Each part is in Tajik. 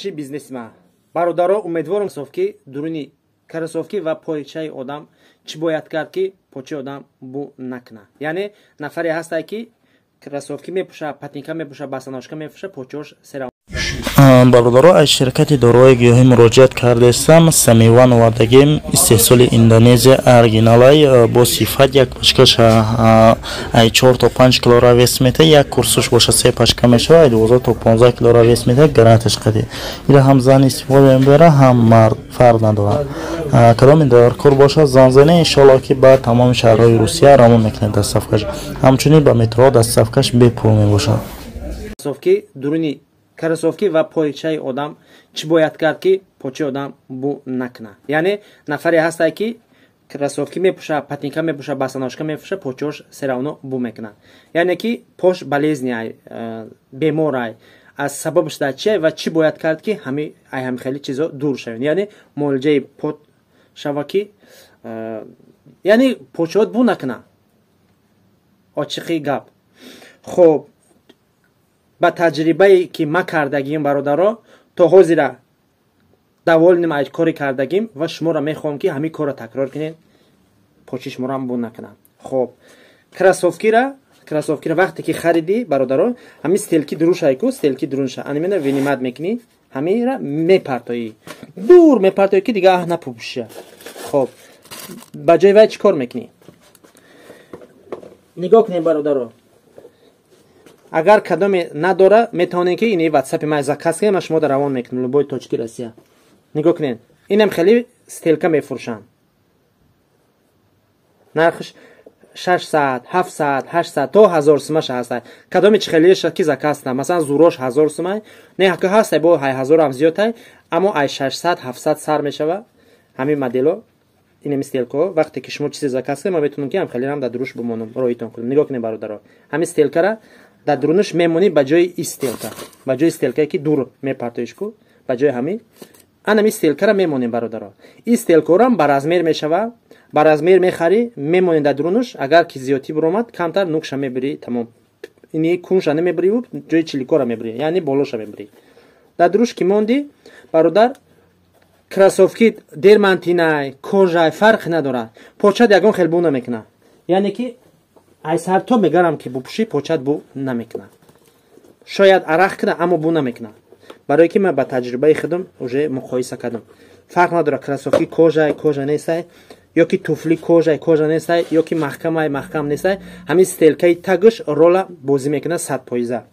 Бизнеси ма, бародаро, умедворам, кроссовки, дуруни кроссовки ва пойчаи одам чӣ бояд кард, ки почаи одам бу накунад? Яъне нафаре ҳастае, ки кроссовки мепӯша, ботинка мепӯша, босоножка мепӯша, почаош сера. Бародаро, аз ширкати доруҳои гиёҳӣ муроҷиат кардастам. Самиван овардагим, истеҳсоли Индонезия, оригиналай, бо сифат. Як пачкаш ай 4 то 5 килора вес мета, як курсуш боша, се пачка мешава, ай 12 то 15 килора вес мета. Гарантияш қади. Ира ҳам зан истифода мебара, ҳам мард, фарқ надорад. Кадоми даркор боша, занг зане. Иншоалло, ки ба тамоми шаҳрҳои Русия равон мекунед доставкаш. Ҳамчунин ба метроҳо доставкаш бепул мебошад. Кроссовки, дуруни кроссовки ва пойчаи одам чӣ бояд кард, ки почаи одам бу накунад? Яъне нафаре ҳастае, ки кроссовки мепӯша, ботинка мепӯша, босоножка мепӯша, почаош всё равно бу мекунад. Яъне ки пош болезненный, беморай. Аз сабабаш дар чия ва чӣ бояд кард, ки ҳами ай ҳами хеле чизо дур шавем, яъне муолиҷаи пот шава, ки яъне почаот бу накунад? Очиқи гап. Хоб, ба таҷрибае ки ма кардагим, бародаро, то ҳозира довольным аз кори кардагим ва шуморо мехоҳам, ки ҳамин корро такрор кунед, почи шуморо бу накунад. Хоб, кроссовкира вақте ки харидӣ, бародаро, ҳамин стельки дурушайку, стельки дурунша анимена вынимать мекунӣ, ҳамира мепартоӣ, дур мепартоӣ, ки дига аҳ напӯшиша. Хоб, ба ҷои вай чӣ кор мекунӣ? Нигоҳ кунед, бародаро. Агар кадоме надора, метавонед, ки ини ватсапи ман заказ кунед, ман шуморо равон мекунам любой точки Россия. Нигоҳ кунед, инам хеле стелька мефурӯшанд, нархш 600, 700, 800 то 1000 сумаша ҳаста. Кадоми чи хелеша ки заказ кунад, масалан, зурош 1000 сумай не ҳака ҳаста, бо ҳай ҳазорам зиёдтай, аммо ай 600, 700 сар мешава ҳамин модело, инами стелкаҳо. Вақте ки шумо чизе заказ кунед, ман метавонам, ки ҳам дар дуруш бимонам, роитон кунам. Нигоҳ кунед, бародаро, ҳамин стелкара дар дурунаш мемонӣ, ба ҷои и стелька, ба ҷои стелкае, ки дур мепартоиш ку, ба ҷои ҳамин анами стелкара мемонем, бародаро. И стелкаорам ба размер мешава, ба размер мехарӣ, мемонӣ дар дурунаш. Агар ки зиёдтӣ биромад, камтар нукша мебирӣ, тамом. Ини кунша намебирӣ, ҷои чиликора мебирӣ, яъне болоша мебирӣ. Дар дуруш ки монди, бародар, кроссовки дермантинай, кожай, фарқе надорад, почат ягон хел бу намекунад. Яъне ки ай сарто мегарам, ки бупӯшӣ, почат бу намекунад. Шояд арақ кунад, аммо бу намекунад, барое ки ман ба таҷрибаи худам уже муқоиса кардам. Фарқ надорад, кроссовки кожай, кожа нестай, ё ки туфли кожай, кожа нестай, ё ки маҳкамай, маҳкам нестай, ҳамин стелкаи тагш рола бозӣ мекунад 100%.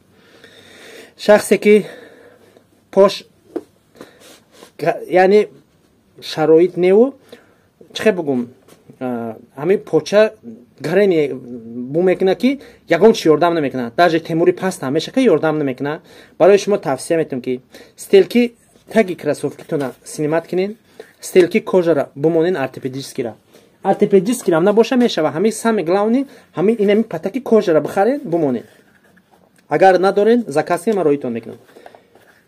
Шахсе ки пош, яъне шароит неву, чӣ хел бугум, ҳамин поча гарени бу мекунад, ки ягон чи ёрдам намекунад, даже темури паст ҳам меша, ки ёрдам намекунад, барои шумо тавсия метавам, ки стельки таги кроссовкитона снимать кунед, стельки кожара бумонен, ортопедическийра. Ортопедическийрам набоша, мешава. Ҳамин самый главный, ҳамин инами патаки кожара бихаред, бумонед. Агар надоред, заказ кунед, ман роитон мекунам.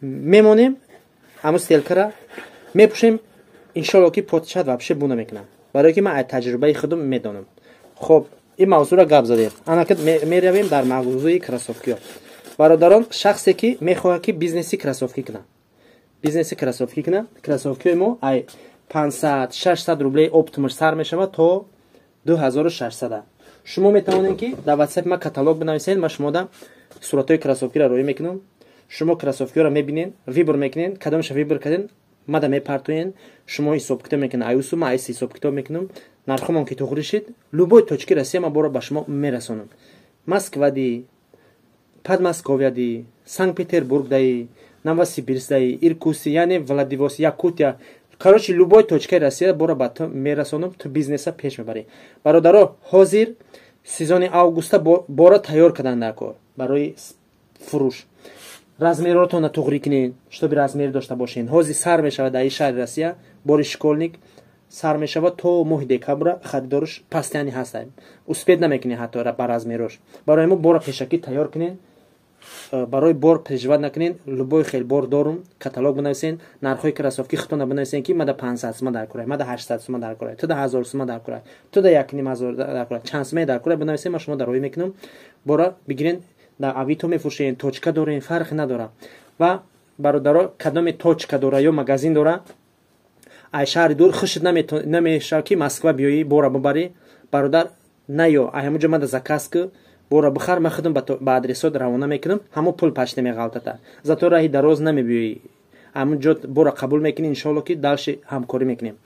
Мемонем, ҳамун стелкара мепӯшем, иншолло, ки почат вообще бу намекунад, барое ки ман аз таҷрибаи худам медонам. Хоб, ин мавзӯъро гап задем, анака меравем дар мавзӯи кроссовкиҳо. Бародарон, шахсе ки мехоҳад, ки бизнеси кроссовкӣ кунад, кроссовкиҳои мо ай 500, 600 рублей оптом аш сар мешавад то 2600. Шумо метавонед, ки дар ватсапи ман каталог бинависед, ман шумода суратҳои кроссовкиро роӣ мекунам. Шумо кроссовкиҳоро мебинед, выбор мекунед. Кадомша выбор карден, мада мепартоен. Шумо ҳисобкитоб мекунед, аюсу ма айс ҳисобкитоб мекунам. Нархомон ки туғри шид, любой точки Россия ма боро ба шумо мерасонам. Москвади, Подмосковьяди, Санкт Петербург даи, Новосибирск даи, Иркутск, яъне Владивосток, Якутия, короче, любой точкаи Россия боро ба ту мерасонам. Ту бизнеса пеш мебарӣ. Бародаро, ҳозир сезони августа боро тайёр кардан дар кор барои фурӯш. Размеротонро туғрӣ кунед, чтобы размер дошта бошед. Ҳозир сар мешавад дар шаҳри Россия бори школьник, сар мешавад то моҳи декабра. Харидорш постоянно ҳаста, успеть намекунед ҳатто ба размерош. Барои мо бора пешакӣ тайёр кунед, барои бор переживать накунед. Любой хел бор дорум. Каталог бинависен, нархҳои кроссовки худтона бинависен, ки мада 500 сума дар курай, мада 800 сума дар курай, туда 1000 сума дар курай, туда 1500 дар курай, чанд сумае дар курай, бинависен, ман шумо дароӣ мекунам. Бора бигирен, дар Авито мефурӯшен, точка дорен, фарқе надорад. Ва Бародаро, кадоме точка дора ё магазин дора, ай шаҳри дур хушт намешава, ки Москва биёӣ, бора бубарӣ, бародар, наё, ай ҳамуҷо мада заказ ку, бора бихар, ман худам ба адресот равона мекунам, ҳамо пул пашт намеғалтата, зато раҳи дароз намебиёӣ, ҳамун ҷо бора қабул мекунӣ. Иншоалло, ки дальше ҳамкорӣ мекунем.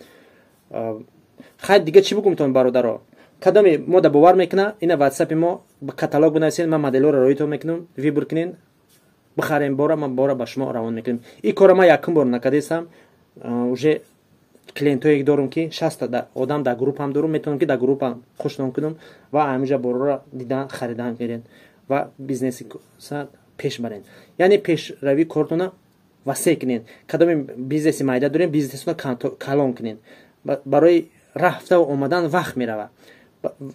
Хайр, дига чӣ бугумтон, бародаро? Кадоме мода бовар мекуна, ина ватсапи мо, каталог бинависед, ман моделҳоро роитон мекунам, выбор кунен, бихарем бора, ман бора ба шумо равон мекунем. Ин кора ман якум бор накардесам, уже клиентҳое дорум, ки 60та одам дар группам дорум, метавонам, ки дар группам хушнон кунам ва ҳаминҷа борора дидан, харидан гирен ва бизнеси пеш барен, яъне пешравии кортона васеъ кунен. Кадоме бизнеси майда дорем, бизнесона калон кунен. Барои рафтаву омадан вақт мерава.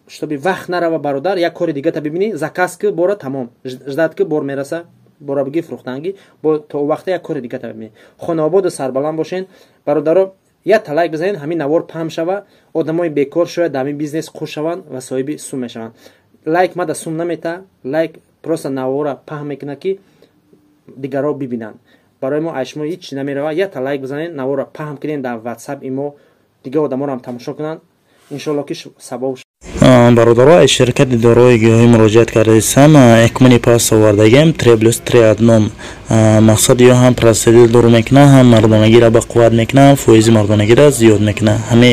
Чтобы вақт нарава, бародар, як кори дигата бибинӣ, заказ ки, бора тамом, ждать ки бор мераса, бора биги, фурӯхтанги бо то вақта як кори дигата бибинӣ. Хонаободу сарбаланд бошен, бародаро. Як лайк бизанед, ҳамин навор паҳн шава, одамои бекор шояд дар ҳамин бизнес хуш шаванд ва соҳиби сум мешаванд. Лайк мада сум намета, лайк просто навора паҳн мекунад, ки дигарро бибинанд. Барои мо ай шумо ҳеҷ намерава. Якта лайк бизанед, навора паҳн кунед дар ватсап, имо дигар одаморо ҳам тамошо кунанд. Иншоалло, ки савоб. Бародаро, аз ширкати дорои гиёҳӣ муроҷиат кардасам. Экмони пас овардагем, три плюс три одном. Мақсад, ё ҳам простатит дур мекуна, ҳам мардонагиро ба қувват мекуна, ҳам фоизи мардонагиро зиёд мекуна. Ҳами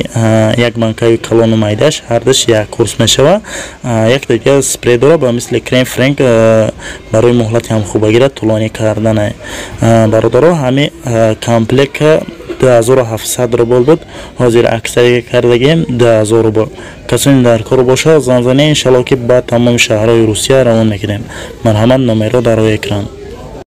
як банкаи калону майдаш ҳардаш як курс мешава. Як дига спрей дора, ба мисли крем френк, барои муҳлати ҳамхобагира тӯлонӣ кардана. Бародаро, ҳами комплекта 2700 рубл буд, ҳозир аксария кардагем 2000 рубл. Касоне дар кор боша, занг занед. Иншалло, ки ба тамоми шаҳрҳои Русия равон мекунем. Марҳамат, номерро дар рӯи экран.